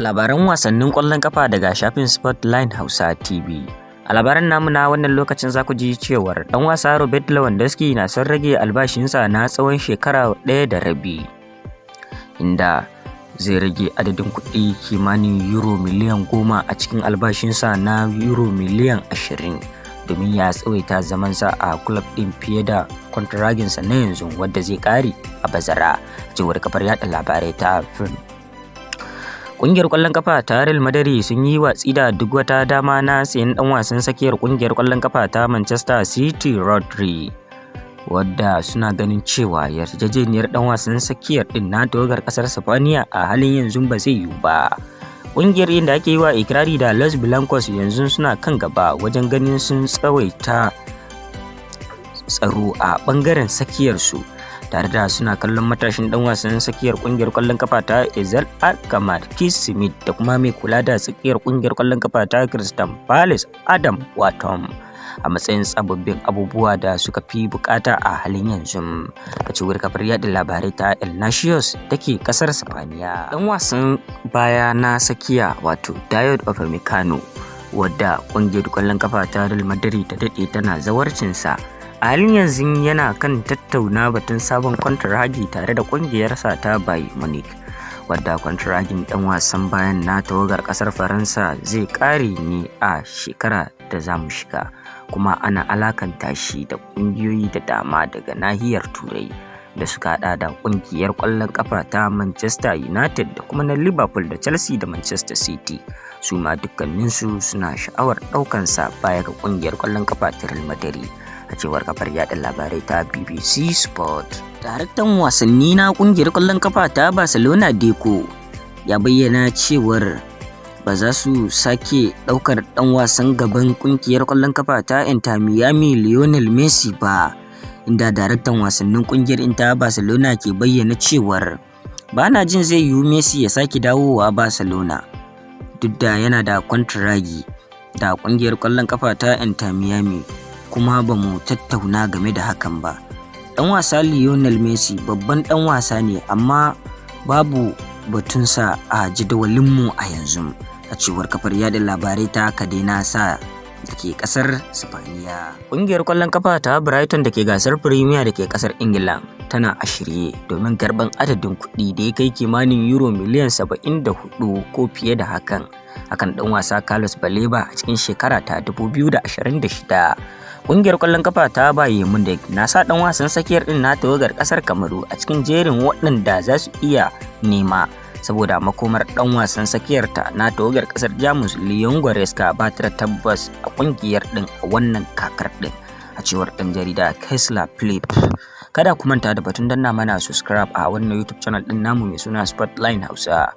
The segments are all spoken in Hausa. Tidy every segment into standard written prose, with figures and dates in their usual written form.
Labaran wasannin ƙwallon ƙafa daga shafin Spotline Hausa TV. A labaran namu na wannan lokacin za ku ji cewar ɗan wasa Robert Lewandowski na son rage albashinsa na tsawon shekara 1.5, inda zai rage adadin kuɗi kimanin euro miliyan 10 a cikin albashinsa na euro miliyan 20 domin ya tsawaita zamansa a kulob ɗin fiye da kwantaraginsa na yanzu wadda zai ƙare a bazara, cewar kafar yada labarai ta Film. Ƙungiyar ƙwallon kafa ta Real Madrid sun yi watsi da duk wata dama na sayen ɗan wasan tsakiyar ƙungiyar ƙwallon kafa ta Manchester City, Rodri, wadda suna ganin cewa yarjejeniyar ɗan wasan tsakiyar ɗin na tawagar ƙasar Spaniya a halin yanzu ba zai yiwu ba. Ƙungiyar inda ake yi wa ikirari da Los Blancos yanzu suna kan gaba wajen ganin sun tsawaita tsaro a ɓangaren tsakiyarsu, tare da suna kallon matashin dan wasan tsakiyar kungiyar kwallon kafa ta AZ Alkmaar, Kees Smit, da kuma mai kula da tsakiyar kungiyar kwallon kafa ta Crystal Palace, Adam Wharton, a matsayin sababbin abubuwa da suka fi bukata a halin yanzu, a cewar kafar yada labarai ta El Nacion da ke kasar Sipaniya. Dan wasan baya na tsakiya, wato Dayot Upamecano, wadda kungiyar kwallon kafa ta Real Madrid ta dade tana zawarcinsa, a halin yanzu yana kan tattauna batun sabon kwantaragi tare da kungiyarsa ta Bayern Munich, wadda kwantaragin dan wasan bayan na tawagar kasar Faransa zai kare ne a shekara da za mu shiga, kuma ana alakanta shi da kungiyoyi da dama daga nahiyar Turai da suka hada da kungiyar kwallon kafa ta Manchester United da kuma na Liverpool da Chelsea da Manchester City. Su ma dukkaninsu suna sha'awar ɗaukansa baya ga kungiyar kwallon kafa ta Real Madrid, a cewar kafar yada labarai ta BBC Sport. Daraktan wasanni na kungiyar kwallon kafa ta Barcelona, Deco, ya bayyana cewar ba za su sake daukar dan wasan gaban kungiyar kwallon kafa ta Inter Miami, Lionel Messi ba, inda daraktan wasannin kungiyar Inter Barcelona ke bayyana cewar ba na jin zai yiwu Messi ya sake dawowa Barcelona duk da yana da kwantiragi da kungiyar kwallon kafa ta Inter Miami, kuma ba mu tattauna game da hakan ba. Dan wasa Lionel Messi babban dan wasa ne, amma babu batunsa a jadawalinmu a yanzu, a cewar kafar yada labarai ta Cadena SER da ke kasar Sipaniya. Ƙungiyar ƙwallon kafa ta Brighton da ke gasar Premier da ke kasar Ingila tana a shirye domin karɓan adadin kuɗi da ya kai kimanin euro miliyan 74 ko fiye da hakan akan ɗan wasa Carlos Baleba a cikin shekara ta 2026. Ƙungiyar ƙwallon kafa ta Bayern Munich na sa ɗan wasan tsakiyar ɗin na tawagar ƙasar Kamaru a cikin jerin waɗanda za su iya nema, saboda makomar ɗan wasan tsakiyar ta na tawagar ƙasar Jamus, Leon Goretzka, ba ta da tabbas a ƙungiyar ɗin a wannan kakar ɗin, a cewar ɗan jarida Kessler Philip. Kada ku manta da batun danna mana subscribe a wannan YouTube channel ɗin namu mai suna Spotline Hausa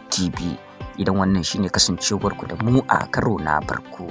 TV idan wannan shine kasancewar ku da mu a karo na farko.